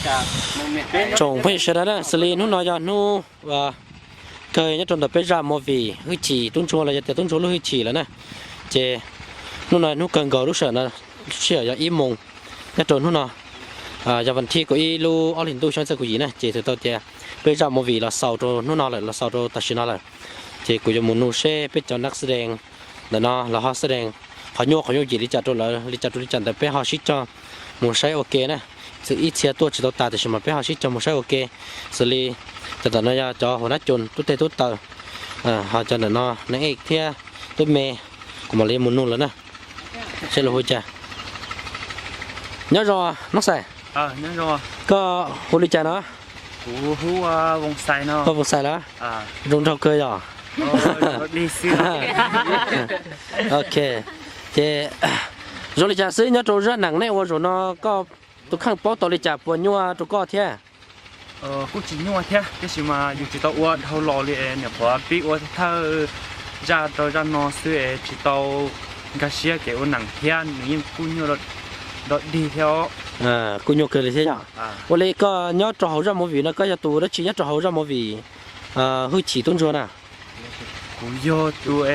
Tsoom phooj ywg sawv daws na, xws li hnub no yog hnub kawg nyob rau ntawm peb zaj movie hwj chim tub ntsuag los yog tias tub ntsuag lub hwj chim lawm na. Ces hnub no hnub kawg nkaus lub sij hawm no, lub sij hawm yog ib moos nyob rau hnub no, yog vas thib kaum ib lub ob hlis ntuj xyoo txhiab kaum yim na, ces txhais tau tias peb zaj movie los xaus rau hnub no lawm, los xaus rau tam sim no lawm. Ces kuv yuav mus nug seb peb cov nab xab dees ntawm no los ho xab dees qhov nyuaj qhov yooj yim li cas rau lawv, li cas rau li cas ntawd peb ho sib cog mus saib ua ke na. Txawm ib txhia tuaj tsis tau tas tiam sis mas peb ho sib cog mus saib ua ke. Xws li cov ntawm no yog cov huas nab coos tub teg tub taw, ho cov ntawm no neeg ej thiab tub me, kuv mam li mus nug lawm na. Seb lawv hu cas. Nyob zoo Nob Xais. Koj hu li cas no? Koj Voos Xais lawm? Zoo nraug kawg yom? Ok, ces zoo li cas xwb nyob rau zaj neeg nej ua zaum no, koj tus kheej paub tau li cas puas nyuaj rau koj thiab? Kuj tsis nyuaj thiab, tiam sis mas yus tsis tau ua dhau los li, nyuam qhuav pib ua thawj zaj rau zaj no xwb es tsis tau nkag siab kev ua neeg thiab, nws yeej kuj nyuaj dog dig thiab. Kuj nyuaj kawg li thiab yom. Ua li koj nyob rau hauv zaj movie no koj yog tus dab tsi nyob rau hauv zaj movie hwj chim tub ntsuag na? Kuv yog tus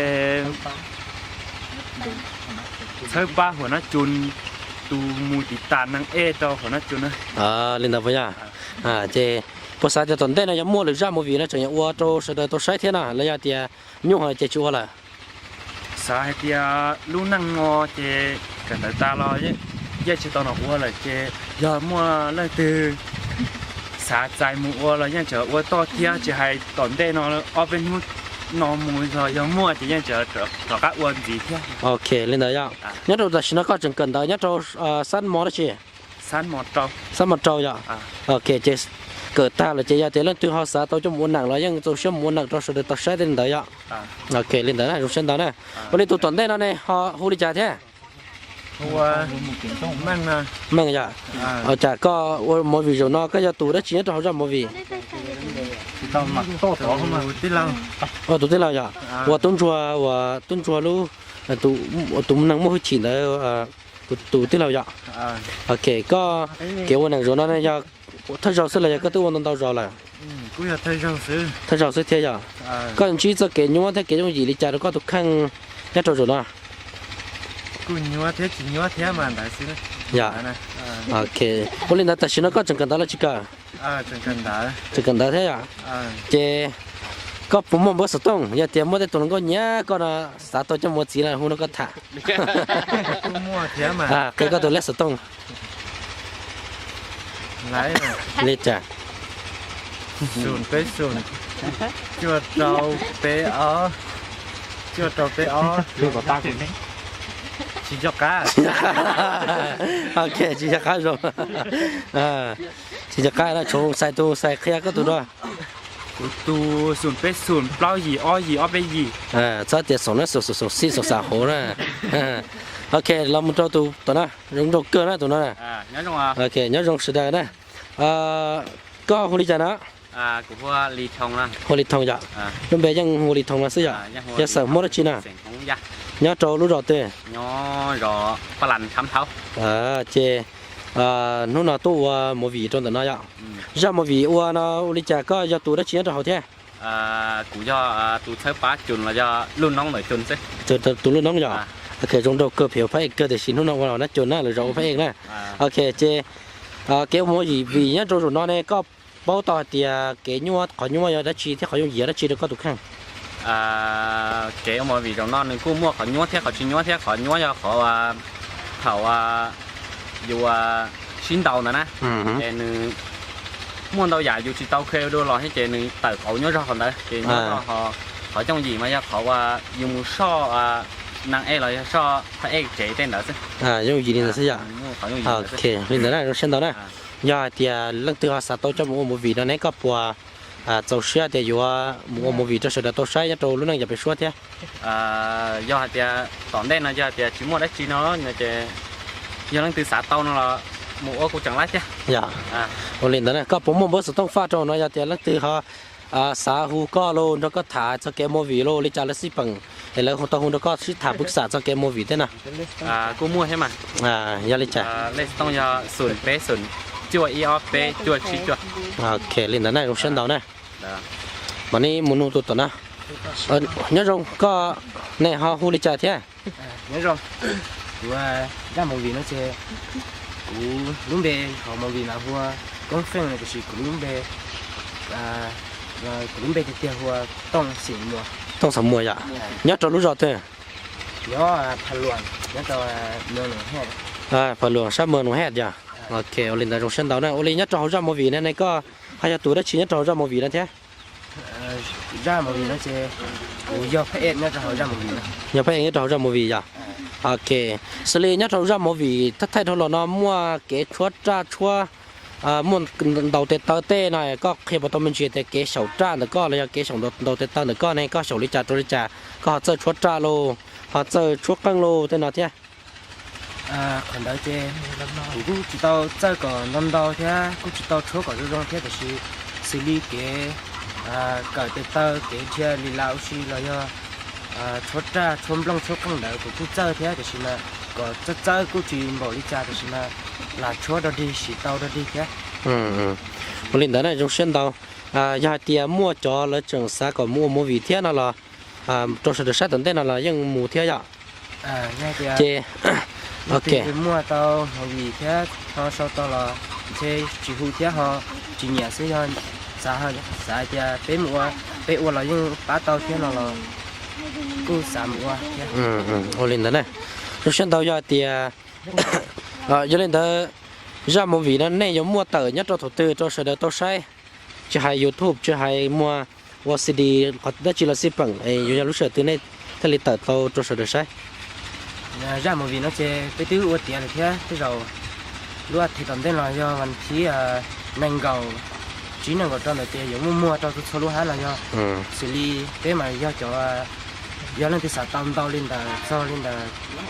txhawb pab huas nab coos, tus mus tiv tas neeg ej rau huas nab coos na. Li ntawd puas yog? Ces puas xav tias tom ntej no yog muaj lwm zaj movie no tseem yuav ua rau sawv daws tau saib thiab no los yog tias nyuaj heev ces tsis ua lawm? Xav hais tias lub neej no ces kawm ntawv tas los yeej tsis tau los ua lawm ces yog muaj leej twg xav txais mus ua los yeej tseem ua toj thiab, tsis hais tom ntej no ob peb hnub no mus los yog muaj ces yeej tseem rov qab ua ntxiv thiab. Ok, li ntawd yom. Nyob rau tam sim no koj tseem kawm ntawv nyob rau xab mos dab tsi? Xab mos rau yom. Ok, ces kawm tag lawm ces yog tias leej twg ho xav tau coj mus ua neem los yeej txaus siab mus ua neem rau sawv daws tau saib tej li ntawd yom. Ok, li ntawd na, zoo siab ntau na. Ua li tus tom ntej no ne ho hu li cas thiab? Meej yom. Cas koj ua movie zaum no koj yog tus dab tsi nyob rau hauv zaj movie? Ua tus tij laug yom. Ua tub ntsuag, ua tub ntsuag lub, tus neeg muaj hwj chim ntawd tus tij laug yom. Ok, koj kev ua neeg zaum no yog thawj zaug xwb los yog koj twb ua ntau ntau zaus lawm? Thawj zaug xwb thiab yom. Koj ntsib txoj kev nyuaj thiab kev yooj yim li cas rau koj tus kheej nyob rau zaum no? Yom. Ok, ua li ntawd tam sim no koj tseem kawm ntawv los tsis kawm? Tseem kawm ntawv thiab yom. Ces koj puas muaj npawb xov tooj, yog tias muaj tej tus hluas nkauj nyiam koj no xav tau coj mus ua txiv no hu rau koj tham? Qhia koj tus lej xov tooj. Li cas? Xoom peb xoom, cuaj rau peb ob, cuaj rau peb ob. Tsis nco qab. Ok, tsis nco qab zoo. Tsis nco qab no, tshuav Xais tus, Xais qhia koj tus dua. Kuv tus xoom peb xoom plaub yim ob yim ob peb yim. Txhob tias xoom na, xoom xoom xoom xij xoom xav hauv na. Ok, los mus rau tus tom no, zoo nraug kawg na tus no. Ok, nyob zoo sawv daws na. Koj hu li cas no? Hu Li Thoo yom. Lub npe yeej hu Li Thoo no xwb yom. Yog xeem Hmoob dab tsi no? Nyob rau lub zos twg? Ces hnub no tuaj ua movie rau ntawm no yom. Zaj movie ua no ua li cas koj yog tus dab tsi nyob rau hauv thiab? Kuv yog tus txhawb pab coos los yog lub noob ntawm coos xwb. Tus lub noob yom. Ok, zoo nraug kawg, pheej ua phab ej kawg tiam sis hnub no ua los nab coos na, lwm zaus ua phab ej na. Ok, ces kev ua movie nyob rau zaum no ne koj paub tau hais tias kev nyuaj, qhov nyuaj yog dab tsi thiab qhov yooj yim yog dab tsi rau koj tus kheej? Kev ua movie zaum no nws kuj muaj qhov nyuaj thiab qhov tsis nyuaj thiab. Qhov nyuaj yog qhov thaum yus sib ntaus ntawd na, es nws muaj ntau yam yus tsis tau kha dua los thiab ces nws tawm qauv nyuaj zog qhov ntawd ces nyuaj zog. Qhov yooj yim mas yog qhov uas yus mus soj neeg ej los yog soj phab ej tsev tej ntawd xwb. Yooj yim li ntawd xwb yom. Ok, li ntawd na, zoo siab ntau na. Yog hais tias leej twg ho xav tau coj mus ua movie no ne koj puas txaus siab tias yuav mus ua movie rau sawv daws tau saib nyob rau lub neej yav pem suab thiab? Yog hais tias tom ntej no yog hais tias tsis muaj dab tsi no ces yog leej twg xav tau no los mus ua kuj tseem laib thiab. Yog. Ua li ntawd na, koj puas muaj npawb xov tooj faj rau no yog tias leej twg ho xav hu koj los nrog koj tham txog kev movie los li cas lawv xij peem es lawv hu tau hu nrog koj sib tham pwv xam txog kev movie thiab no? Kuj muaj thiab mas. Yog li cas? Lej xov tooj yog xoom peb xoom, cuaj ib ob peb cuaj tsib cuaj. Ok, li ntawd na, zoo siab ntau na. Mam li mus nug tus tom no. Nyob zoo, koj ne ho hu li cas thiab? Nyob zoo, kuv zaj movie no ces kuv lub npe hauv movie mas hu ua Koob Feej, tiam sis kuv lub npe, kuv lub npe tiag tiag hu ua Tooj Xeem Muas. Tooj Xeem Muas yom. Nyob rau lub zos twg? Nyob Pha Luam, nyob rau Pha Luam sab Mường Nong Hẹt yom. Ok, ua li ntawd zoo siab ntau na. Ua li nyob rau hauv zaj movie no ne koj ho yog tus dab tsi nyob rau hauv zaj movie no thiab? Zaj movie no ces kuv yog phab ej nyob rau hauv zaj movie no. Yog phab ej nyob rau hauv zaj movie yom. Ok, xws li nyob rau zaj movie thaij dhau los no muaj kev tshuab raj tshuab, muaj ntaus tes taw tej no, koj qhia puas tau me ntsis tias kev xyaum raj ntawm koj los yog kev xyaum ntaus tes taw ntawm koj ne koj xyaum li cas rau li cas, koj ho txawj tshuab raj los ho txawj tshuab qeej los tej no thiab? Qhov ntawd ces kuv kuj tsis tau txawj kom ntau ntau thiab kuj tsis tau tshuab kom zoo zoo thiab, tiam sis xws li kev kawm tes taw, kev dhia li las ua si los yog tshuab raj tshuab nplooj tshuab qeej ntawd kuv kuj txawj thiab, tiam sis mas kom txawj txawj kuj tsis npaum li cas, tiam sis mas lam tshuab dog dig siv tau dog dig thiab. Ua li ntawd na zoo siab ntau. Yog hais tias muaj cov lawv tseem xav kom mus ua movie thiab no los rau sawv daws saib tom ntej no los yeej mus thiab yom. Ces muaj tau movie thiab ho sau tau los ntshe tsis hu thiab ho tsis nyiam xwb, yog xav, xav hais tias peb mus ua, peb ua los yeej pab tau thiab no los kuj xav mus ua thiab. Ua li ntawd na, zoo siab ntau. Yog hais tias, yog li ntawd zaj movie no nej yuav muaj tawm nyob rau thaum twg rau sawv daws tau saib? Tsis hais YouTube, tsis hais muag ua C D, qhov dab tsi los xij peem, yuav yog lub sij hawm twg nej thiaj li tawm tau rau sawv daws saib? Zaj movie no ces peb twb ua tiav lawm thiab, tej zaum lub as thiv tom ntej no yog vas thib nees nkaum, tsib nees nkaum rau ntawd ces yuav muaj muag rau txhua txhua lub hab no yog. Xws li peb mas yog cov, yog leej twg xav tau ntau li ntawd txog li ntawd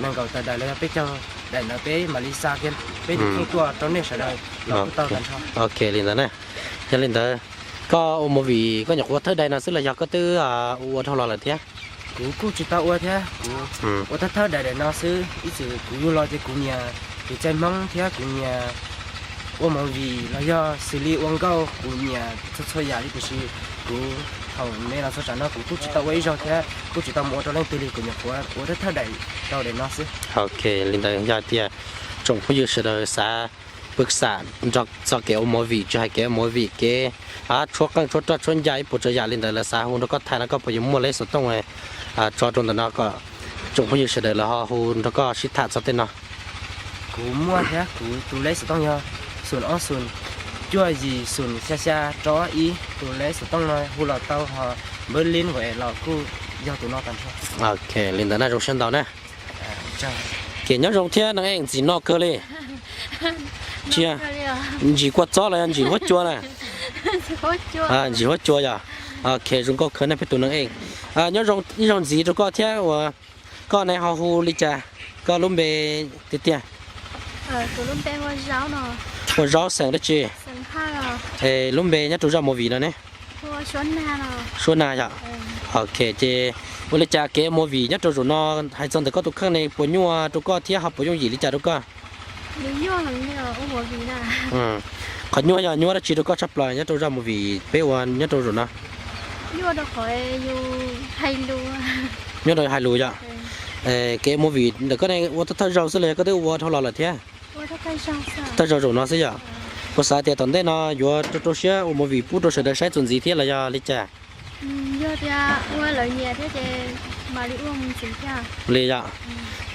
nees nkaum tawm daim los yog peb caug daim ntawd peb mam li xa kiag peb tus kheej tuaj rau nej sawv daws los kuj tau tag nrho. Ok, li ntawd na. Yog li ntawd, koj ua movie koj nyuam qhuav thawb daim no xwb los yog koj twb ua dhau los lawm thiab? Kuv kuj tsis tau ua thiab, kuv ua thawb thawb daim daim no xwb, ib txwm kuv yug los ces kuv nyiam kev cai Hmoob thiab kuv nyiam ua movie los yog xws li ua nkauj, kuv nyiam txhua txhua yam li, tiam sis kuv thaum me los txog tsam no kuv kuj tsis tau ua ib zaug thiab kuj tsis tau mus ua rau leej twg li, kuv nyuam qhuav ua thawb thawb daim rau daim no xwb. Ok, li ntawd yog hais tias tsoom phooj ywg sawv daws xav pwv xam nrog txog kev ua movie, tsis hais kev ua movie, kev tshuab qeej tshuab roj tshuab ncaj ib puas tsav yam li ntawd lawv xav hu nrog koj tham no koj puas yuav muaj lej xov tooj tso rau ntawm no kom tsoom phooj ywg sawv daws lawv ho hu nrog koj sib tham txog tej no? Kuv muaj thiab, kuv tus lej xov tooj yog xoom ob xoom cuaj yim xoom xya xya rau ib, tus lej xov tooj no hu los tau, ho npawb lib nkaus es los kuj yog tus no tag nrho. Ok, li ntawd na zoo siab ntau na. Ces nyob zoo thiab neej ej, ntxim no kawg li. Ntsim kua txob los yog ntsim huab cua na? Ntsim huab cua yog. Ok, zoo nkauj kawg nej peb tus neej ej. Nyob zoo ib zaug ntxiv rau koj thiab uas koj ne ho hu li cas, koj lub npe tiag tiag? Ua Zaub xeem dab tsi? Lub npe nyob rau zaj movie no ne? Suab Nag yom. Ok, ces ua li cas kev ua movie nyob rau zaum no hais txog ntawm koj tus kheej ne puas nyuaj rau koj thiab ho puas yooj yim li cas rau koj? Qhov nyuaj yog nyuaj dab tsi rau koj tshaj plaws nyob rau zaj movie peb ua nyob rau zaum no? Nyuaj rau hais lus yom. Kev ua movie ntawm koj ne ua thawj thawj zaug xwb los yog koj twb ua dhau los lawm thiab? Thawj zaug zaum no xwb yom. Puas xav tias tom ntej no yuav rau rau siab ua movie pub rau sawv daws saib txuas ntxiv thiab los yog li cas? Li yom.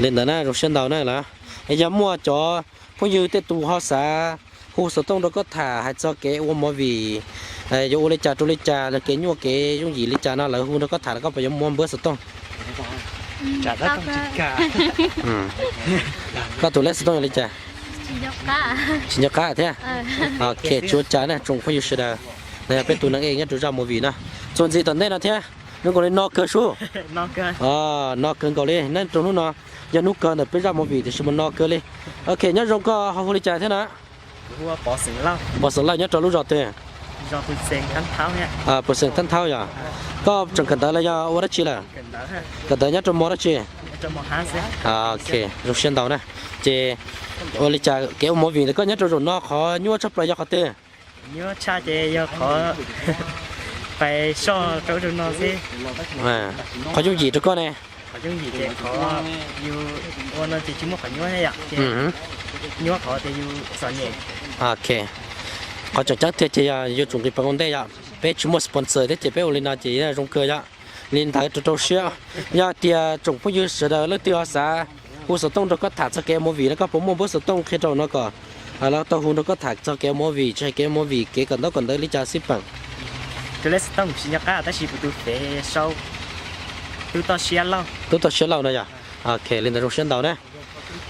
Li ntawd na zoo siab ntau na lawm. Es yog muaj cov phooj ywg tej tus ho xav hu xov tooj rau koj tham hais txog kev ua movie, yuav ua li cas rau li cas, kev nyuaj kev yooj yim li cas no lawv hu nrog koj tham los koj puas yuav muab npawb xov tooj? Koj tus lej xov tooj yog li cas? Tsis nco qab thiab. Ok, tsis ua cas na tsoom phooj ywg sawv daws, no yog peb tus neeg ej nyob rau zaj movie no. Txuas ntxiv tom ntej no thiab, zoo nkaus li no kawg sub. No kawg nkaus li nej rau hnub no, yog hnub kawg ntawm peb zaj movie tiam sis mas no kawg li. Ok, nyob zoo, koj ho hu li cas thiab na? Pov Xeem Lauj nyob rau lub zos twg? Pov Xeem Thab Thaub yom. Koj tseem kawm ntawv los yog ua dab tsi lawm? Kawm ntawv nyob rau mos dab tsi? Ok, zoo siab ntau na. Ces ua li cas kev ua movie ntawm koj nyob rau zaum no qhov nyuaj tshaj plaws yog qhov twg? Nyuaj tshaj ces yog qhov pais soj rau no xwb. Qhov yooj yim rau koj ne? Qhov yooj yim ces qhov yus ua no ces tsis muaj qhov nyuaj thiab yom, ces nyuaj qhov tias yus txom nyem. Ok, qhov tseem ceeb tiag ces yog yuav tsum nqis peev ua ntej yom, peb tsis muaj sponsor thiab ces peb ua li no ces zoo kawg yom. Li ntawd rau rau siab. Yog tias tsoom phooj ywg sawv daws leej twg ho xav hu xov tooj nrog koj tham txog kev ua movie no koj puas muaj npawb xov tooj qhia rau no kom lawv tau hu nrog koj tham txog kev ua movie, tsis hais kev ua movie kev kawm ntaub kawm ntawv li cas xij peem? Tus lej xov tooj tsis nco qab tab sis kuv tus fev sau Tub Toj Siab Lauj. Tub Toj Siab Lauj no yom. Ok, li ntawd zoo siab ntau na.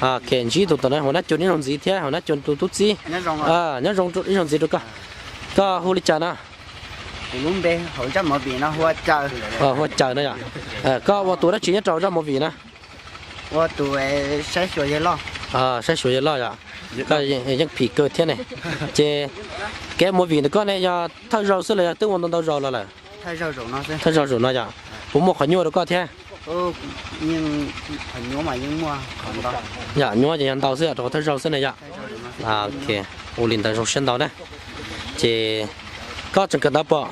Ok, ntsib tus tom no Huas Nab Cun ib zaug ntxiv thiab, Huas Nab Cun tus tub txib. Nyob zoo ib zaug ntxiv rau koj. Koj hu li cas no? Kuv lub npe hauv zaj movie no hu ua Caws. Hu ua Caws no yom. Koj ua tus dab tsi nyob rau zaj movie na? Ua tus saib xyuas yawg loj. Saib xyuas yawg loj yom. Koj yeej phim kawg thiab ne. Ces kev ua movie ntawm koj ne yog thawj zaug xwb los yog twb ua ntau ntau zaus los lawm? Thawj zaug zaum no yom. Puas muaj qhov nyuaj rau koj thiab? Yom, nyuaj ces yog ntau xwb rau qhov thawj zaug xwb na yom. Ua li ntawd zoo siab ntau na. Ces koj tseem kawm ntawv pom?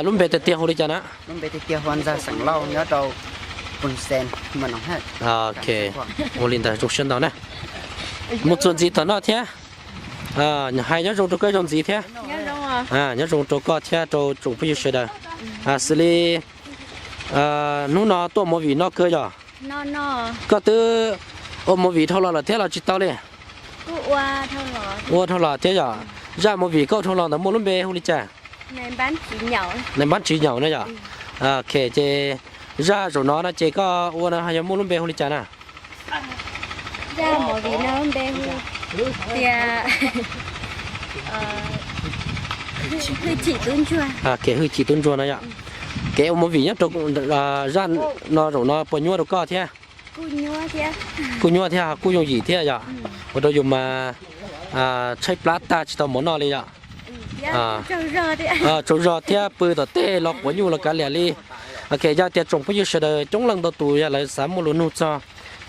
Lub npe tiag tiag hu li cas na? Ok, ua li ntawd zoo siab ntau na. Mus txuas ntxiv tom no thiab. Hais nyob zoo rau koj ib zaug ntxiv thiab. Nyob zoo rau koj thiab rau tsoom phooj ywg sawv daws. Xws li hnub no tuaj movie no kawg yom? Koj twb ua movie dhau los lawm thiab los tsis tau li? Ua dhau los thiab yom. Zaj movie koj ua dhau los ntawd muaj lub npe hu li cas? Nais Npab Tsiv Nyaum no yom. Ok, ces zaj zaum no no ces koj ua no ho yog muaj lub npe hu li cas na? Zaj movie no lub npe hu tias Hwj Chim Tub Ntsuag. Kev Hwj Chim Tub Ntsuag no yom. Kev ua movie nyob rau zaj no zaum no puas nyuaj rau koj thiab? Kuj nyuaj thiab, kuj yooj yim thiab yom. Ua rau yus mas tshaib plab tag tsis tau mov noj li yom. Tsaug zog thiab pw tom tej los quav nyuj los kav liam li. Ok, yog tias tsoom phooj ywg sawv daws coob leej ntau tus yog lawv xav muaj lus nug txog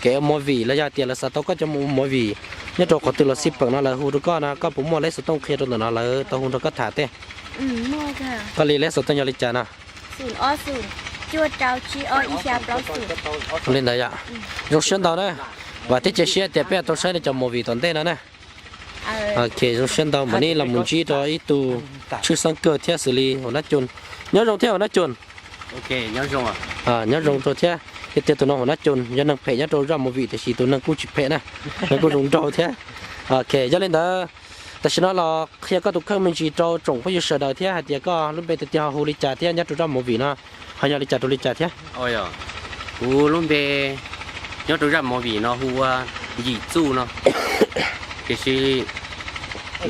kev ua movie los yog tias lawv xav tau koj coj mus ua movie nyob rau qhov twg los xij peem no lawv hu rau koj no koj puas muaj lej xov tooj qhia rau ntawm no lawv tau hu nrog koj tham tej? Koj li lej xov tooj yog li cas no? Li ntawd yom. Zoo siab ntau na. Vam thiab cia siab tias peb tau saib nej cov movie tom ntej no na. Ok, zoo siab ntau mam li los mus ntsib rau ib tug tshwj xeeb kawg thiab xws li Huas Nab Cun. Nyob zoo thiab Huas Nab Cun. Nyob zoo rau thiab. Yog tias tus no Huas Nab Cun yog neeg phem nyob rau zaj movie tiam sis tus neeg kuj tsis phem na, neeg kuj zoo nraug thiab. Ok, yog li ntawd tam sim no los qhia koj tus kheej me ntsis rau tsoom phooj ywg sawv daws thiab hais tias koj lub npe tiag tiag ho hu li cas thiab nyob rau zaj movie no ho yog li cas rau li cas thiab? Kuv lub npe nyob rau zaj movie no hu ua Yim Txuj no, tiam sis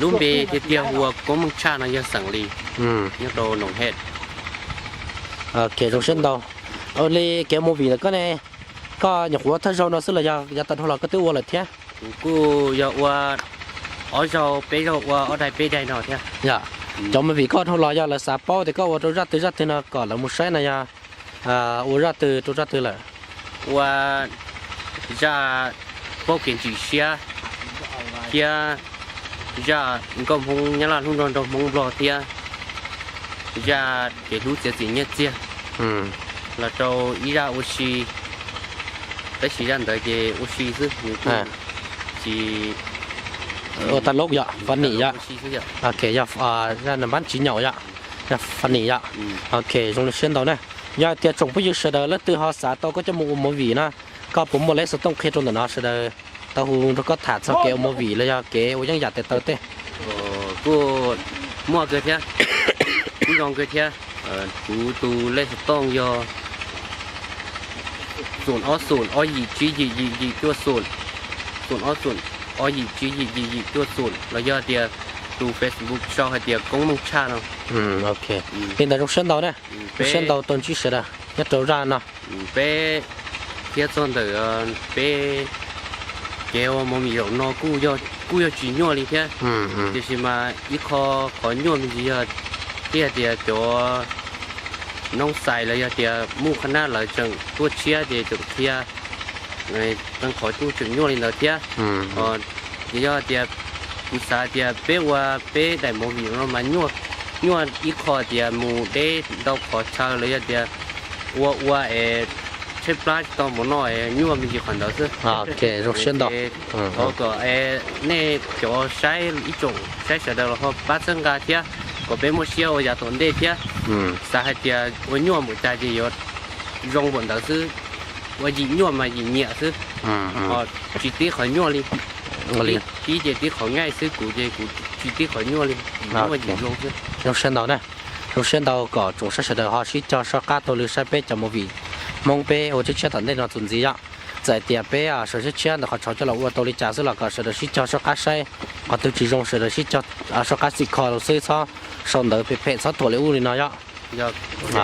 lub npe tiag tiag hu ua Koob Meej Tshaj no yog xeem Lis, nyob rau Noom Hej. Ok, zoo siab ntau. Ua li kev movie ntawm koj ne, koj nyuam qhuav thawj zaug no xwb los yog yav tag dhau los koj twb ua lawm thiab? Kuv kuj yog ua ob zaug peb zaug, ua ob daim peb daim no thiab. Yog, cov movie koj dhau los yog lawv xav paub tias koj ua rau zaj twg zaj twg no kom lawv mus saib no yog ua zaj twg rau zaj twg lawm? Ua zaj paub kev ntsim siab thiab zaj nkauj Hmoob Nyab Laj hlub nraug nraug Hmoob Nplog thiab zaj kev hlub txiav txim nyiaj txiag los rau ib zaj ua si, tab sis zaj ntawd ces ua si xwb, nws kuj tsis ua tag lub yom, funny yom. Yog zaj Nais Npab Tsiv Nyaum yom, yog funny yom. Ok, zoo siab ntau na. Yog tias tsoom phooj ywg sawv daws leej twg ho xav tau koj coj mus ua movie na, koj puas muaj lej xov tooj qhia rau ntawm no sawv daws tau hu nrog koj tham txog kev ua movie los yog kev ua yeeb yam tes taw tej? Kuj muaj kawg thiab, kuj zoo kawg thiab. Kuv tus lej xov tooj yog xoom ob xoom ob yim tsib yim yim yim cuaj xoom, xoom ob xoom ob yim tsib yim yim yim cuaj xoom, los yog tias tus Facebook sau hais tias Koob Meej Tshaj no. Ok, li ntawd zoo siab ntau na. Zoo siab ntau tau ntsib sawv daws nyob rau zaj no. Peb thiab txog ntawm peb kev ua movie zaum no kuj yog tsis nyuaj li thiab, tiam sis mas ib qho qhov nyuaj me ntsis yog thiaj tias cov noob xais los yog tias muj qhov nab lawv tseem tuaj tshiab ces tseem qhia qee qhov kuj tseem nyuaj li ntawd thiab. Ces yog tias kuv xav tias peb ua peb daim movie no mas nyuaj, nyuaj ib qho tias mus deb ntau qhov chaw los yog tias ua ua es tshaib plab tsis tau mov noj es nyuaj me ntsis qhov ntawd xwb. Zoo siab ntau. Thov kom nej cov saib ib tsoom saib sawv daws los ho pab txhawb nqa thiab kom peb muaj siab ua yav tom ntej thiab. Xav hais tias ua nyuaj npaum cas ces yuav zoo npaum ntawd xwb, ua yim nyuaj mas yim nyiam xwb, ho tsis tib qhov nyuaj li. Tib ces tib qhov ngaij xwb, kuv ces kuv tsis tib qhov nyuaj li, yim nyuaj yim zoo xwb. Zoo siab ntau na, zoo siab ntau kom tsoom saib sawv daws ho sib cog soj qab taug lw saib peb cov movie Hmoob peb ua tshiab tshiab tom ntej no txuas ntxiv yom. Txawm hais tias peb sawv tshiab tshiab ntawm qhov tshauv coj los ua tau li cas xwb los kom sawv daws sib cog soj qab saib, qhov twg tsis zoo sawv daws sib cog soj qab xim kho xwb, txhob sau ntawv phem phem, txhob thuam li ub li no yom.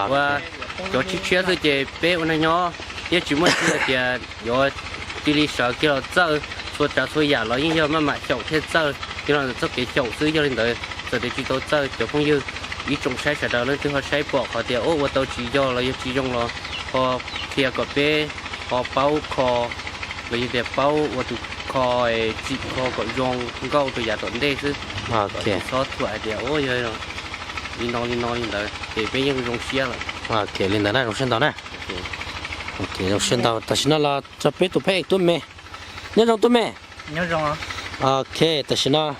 Ua cov tshiab tshiab xwb ces peb ua neeg nyob thiab tsis muaj txij tias yuav cia li sawv kiag los txawj, txhua tsav txhua yam los yeej yog maj mam xyaum thiaj txawj, kiag los txoj kev xyaum xwb. Yog li ntawd txawm tias tsis tau txawj, cov phooj ywg ib tsoom saib sawv daws leej twg ho saib pom qhov tias ua tau tsis yog los yog tsis zoo los ho qhia kom peb ho paub kho, los yog tias paub ua tus kho, tsim kho kom zoo nkauj rau yav tom ntej xwb. Tsis txhob thuam hais tias ua yog li no li no li ntawd ces peb yeej zoo siab lawm. Li ntawd na, zoo siab ntau na. Zoo siab ntau. Tam sim no los txog peb tus phab ej Tub Me. Nyob zoo Tub Me. Ok, tam sim no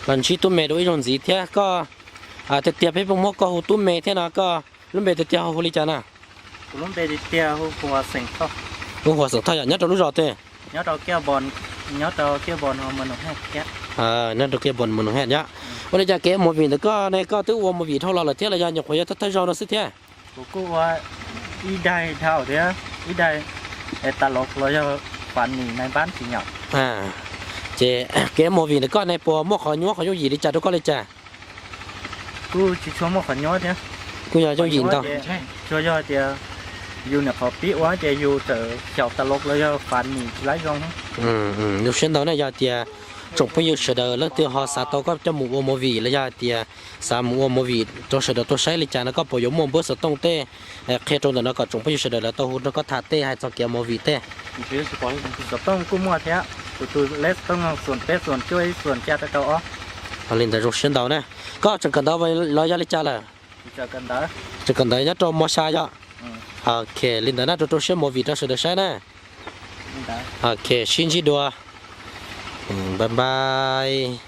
los ntsib Tub Me dua ib zaug ntxiv thiab. Koj tiag tiag peb puas muab koj hu Tub Me thiab no, koj lub npe tiag tiag hu li cas na? Hu Huas Xeem Thoj yom, nyob rau lub zos twg? Nyob rau Kiab Pos Mus Nus Hej yom. Ua li cas kev ua movie ntawm koj ne, koj twb ua movie dhau los lawm thiab los yog nyuam qhuav yog thawj thawj zaug no xwb thiab? Kuv kuj ua ib daim dhau thiab, ib daim tas los los yog funny nai npab tsis nyom. Ces kev ua movie ntawm koj ne puas muaj qhov nyuaj qhov yooj yim li cas rau koj li cas? Kuj tsis tshua muaj qhov nyuaj thiab. Kuj yog yooj yim ntau. Tsuas yog tias yus nyuam qhuav pib ua ces yus txawm xyaum tas los los yog funny tsis laib zoo. Zoo siab ntau na, yog tias tsoom phooj ywg sawv daws leej twg ho xav tau koj coj mus ua movie los yog hais tias xav mus ua movie rau sawv daws tuaj saib li cas no, koj puas yuav muaj npawb xov tooj tej qhia rau ntawm no kom tsoom phooj ywg sawv daws lawv tau hu rau koj tham tej hais txog kev ua movie tej? Xov tooj kuj muaj thiab, kuv tus lej xov tooj xoom peb xoom cuaj ib xoom xya rau rau ob. Li ntawd zoo siab ntau na. Koj tseem kawm ntawv los yog li cas lawm? Tseem kawm ntawv nyob rau mos xya yom. Ok, li ntawd na, rau rau siab movie rau sawv daws saib na. Ok, sib ntsib dua. Bye bye.